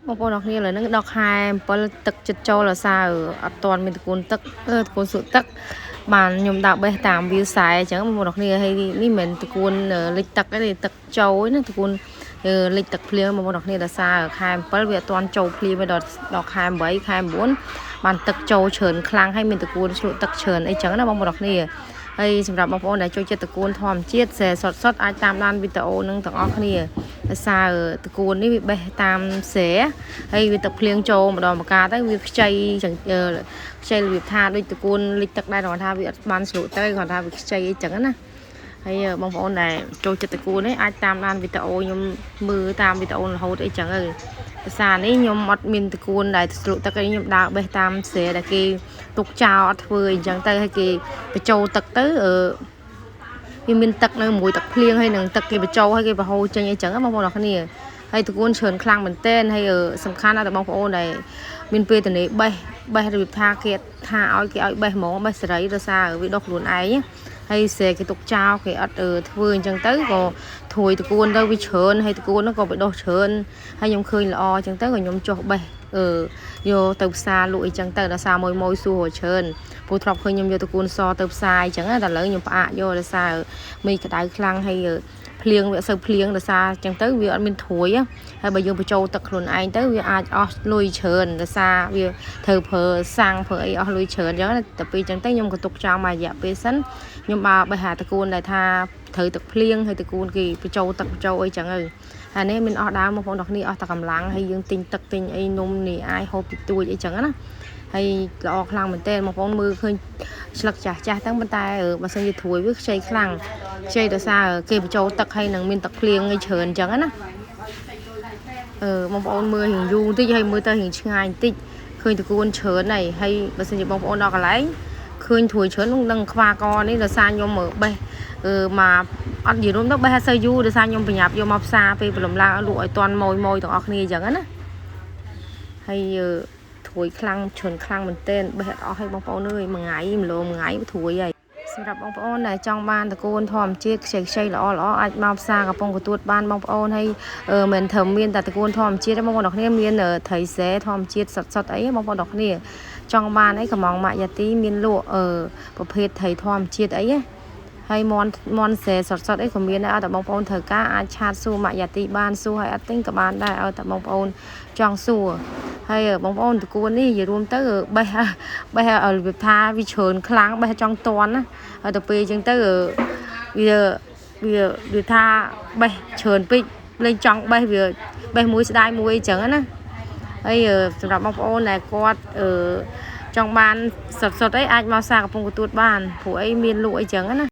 បងប្អូនអរគ្នាឥឡូវហ្នឹងដល់ខែ7ទឹកចិត្តចូលអាសាអត់ទាន់មានតកូនទឹកអឺតកូនសុទឹកបានខ្ញុំដាក់បេះតាមវាលស្រែអញ្ចឹងបងប្អូនអរគ្នាហើយនេះមិនមែនតកូនលិចទឹកទេទឹកចូលណាតកូនលិចទឹកភ្លៀងបងប្អូនអរគ្នាដោយសារខែ7វាអត់ទាន់ចូលភ្លៀងទេដល់ដល់ខែ8ខែ9បានទឹកចូលច្រើនខ្លាំងហើយមានតកូនឆ្លក់ទឹកច្រើនអីចឹងណាបងប្អូនអរគ្នាហើយសម្រាប់បងប្អូនដែលចូលចិត្តតកូនធម្មជាតិស្រែសុតសុតអាចតាមដានវីដេអូនឹងទាំងអស់គ្នាដោយសារតកូននេះវាបេះតាមស្រែហើយវាទឹកភ្លៀងចូលម្ដងម្កាលទៅវាខ្ចីចឹងខ្ចីរបៀបថាដូចតកូនលិចទឹកដែរគ្រាន់ថាវាអត់បានស្លូតទៅគ្រាន់ថាវាខ្ចីអីចឹងណាហើយបងប្អូនដែលចូលចិត្តតកូននេះអាចតាមដានវីដេអូខ្ញុំមើលតាមវីដេអូរហូតអីចឹងទៅភាសានេះខ្ញុំអត់មានតកូនដែលស្លូតទឹកអីខ្ញុំដើរបេះតាមស្រែដែលគេទុកចោលអត់ធ្វើអីចឹងទៅហើយគេបញ្ចូលទឹកទៅអឺវាមានទឹកនៅមួយទឹកភ្លៀងហើយនឹងទឹកគេបញ្ចូលហើយគេបង្ហូរចេញអីចឹងបងប្អូនអរគ្នាហើយតកូនច្រើនខ្លាំងមែនទែនហើយសំខាន់ណាស់ដល់បងប្អូនដែលមានពេលតនេបេះបេះរបៀបថាគេថាឲ្យគេឲ្យបេះហ្មងបេះសេរីដោយសារវាដុះខ្លួនឯងហើយស្រែគេទុកចោលគេអត់ធ្វើអញ្ចឹងទៅក៏ធួយតកូនទៅវាច្រើនហើយតកូននោះក៏វាដុះច្រើនហើយខ្ញុំឃើញល្អអញ្ចឹងទៅក៏ខ្ញុំចុះបេះអឺយកទៅផ្សារលក់អីចឹងទៅដោយសារមួយមួយសួរច្រើនព្រោះធ្លាប់ឃើញខ្ញុំយកតកូនសទៅផ្សារអញ្ចឹងតែឥឡូវខ្ញុំផ្អាកយកដោយសារមេឃក្តៅខ្លាំងហើយភ្លៀងវាអត់សូវភ្លៀងដោយសារអញ្ចឹងទៅវាអត់មានត្រួយហើយបើយើងបញ្ចូលទឹកខ្លួនឯងទៅវាអាចអស់លុយច្រើនដោយសារវាត្រូវប្រើសាំងប្រើអីអស់លុយច្រើនអញ្ចឹងតែពេលអញ្ចឹងទៅខ្ញុំក៏ទុកចោលមួយរយៈពេលសិនខ្ញុំបើបេះហាតកូនដែលថាត្រូវទឹកភ្លៀងហើយតកូនគេបញ្ចូលទឹកបញ្ចូលអីចឹងទៅហើយនេះមានអស់ដើមបងប្អូនទាំងគ្នាអស់តែកម្លាំងហើយយើងទិញទឹកទិញអីនំនេះអាយហូបតិចតួចអីចឹងណាហើយល្អខ្លាំងមែនទែនបងប្អូនមើលឃើញស្លឹកចាស់ចាស់ហ្នឹងប៉ុន្តែបើសិនជាត្រួយវាខ្ចីខ្លាំងខ្ចីដោយសារគេបញ្ចូលទឹកហើយនឹងមានទឹកភ្លៀងអីច្រើនអញ្ចឹងណាអឺបងប្អូនមើលរៀងយូរបន្តិចហើយមើលទៅរៀងឆ្ងាយបន្តិចឃើញតកួនច្រើនហើយហើយបើសិនជាបងប្អូនដល់កន្លែងឃើញត្រួយច្រើននឹងដឹងខ្វាកនេះដោយសារខ្ញុំមើលបេះអឺមកអត់និយាយរួមទៅបេះអត់សូវយូរដោយសារខ្ញុំប្រញាប់យកមកផ្សារពេលព្រលឹមឡើងឲ្យលក់ឲ្យតាន់ម៉យម៉យទាំងអស់គ្នាអញ្ចឹងណាហើយត្រួយខ្លាំងច្រើនខ្លាំងមែនទែនបេះអត់អស់ឲ្យបងប្អូនអើយមួយថ្ងៃមលោមួយថ្ងៃត្រួយហើយសម្រាប់បងប្អូនដែលចង់បានតកូនធម្មជាតិខ្ចីខ្ចីល្អល្អអាចមកផ្សារកំពង់កទួតបានបងប្អូនហើយមិនត្រឹមមានតែតកូនធម្មជាតិទេបងប្អូនអរគ្នាមានត្រីស្រែធម្មជាតិសុតៗអីបងប្អូនអរគ្នាចង់បានអីកំងម៉ាក់យ៉ាទីមានលក់ប្រភេទត្រីធម្មជាតិអីណាហើយមន់មន់ស្រែសុតៗអីក៏មានដែរឲ្យតែបងប្អូនត្រូវការអាច chat សួរម៉ាក់យ៉ាទីបានសួរឲ្យអត់ទិញក៏បានដែរឲ្យតែបងប្អូនចង់សួរហើយបងប្អូនតកួននេះនិយាយរួមទៅបេះបេះរបៀបថាវាច្រើនខ្លាំងបេះចង់តន់ណាហើយទៅពេលអញ្ចឹងទៅវាវាវាថាបេះច្រើនពេកលេងចង់បេះវាបេះមួយស្ដាយមួយអញ្ចឹងណាហើយសម្រាប់បងប្អូនដែលគាត់អឺចង់បានសុតសុតអីអាចមកសាកំពង់កទួតបានព្រោះអីមានលក់អីចឹងណា។